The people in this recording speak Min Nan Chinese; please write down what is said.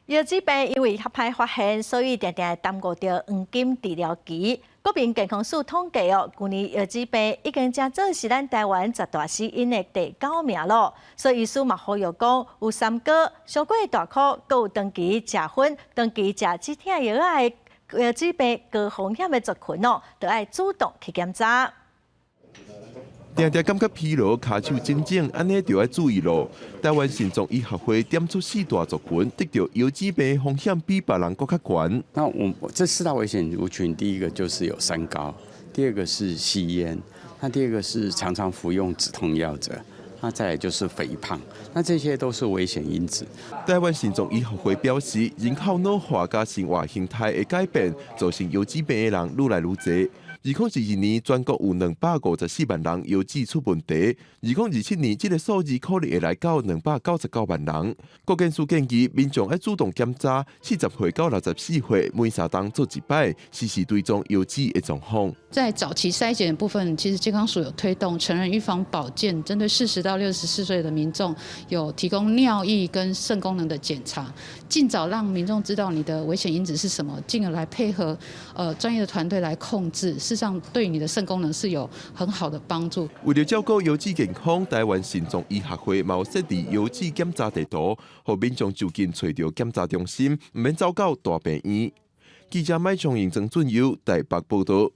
腰子病因為較歹發現，所以定定會耽誤著黃金治療期。國民健康署統計哦，舊年腰子病已經成做是咱台灣十大死因的第九名咯。所以醫師嘛呼籲講，有三高、傷過大箍、閣有長期食薰、長期食止疼藥仔的腰子病高風險的族群哦，著愛主動去檢查。定定感覺疲勞、跤手腫腫，按呢就愛注意咯。台灣腎臟醫學會點出四大族群得著腰子病風險比別人閣較懸。那我這四大危險族群，第一個就是有三高，第二個是吸菸，那第二個是常常服用止痛藥者，那再來就是肥胖，那這些都是危險因子。台灣腎臟醫學會表示，人口老化佮生活形態的改變，造成腰子病的人愈來愈濟。2022年，全國有254萬人腰子出問題。2027年，這個數字可能會來到299萬人。國健署建議民眾愛主動檢查，40歲到64歲每3冬做一擺，時時追蹤腰子的狀況。在早期篩檢的部分，其實健康署有推動成人預防保健，針對40到64歲的民眾，有提供尿液跟腎功能的檢查，盡早讓民眾知道你的危險因子是什麼，進而來配合專業的團隊來控制。事實上，對你的腎功能是有很好的幫助。為著照顧腰子健康，台灣腎臟醫學會嘛有設置腰子檢查地圖，予民眾就近揣著檢查中心，毋免走到大病院。記者麥松瑩、曾俊優台北報道。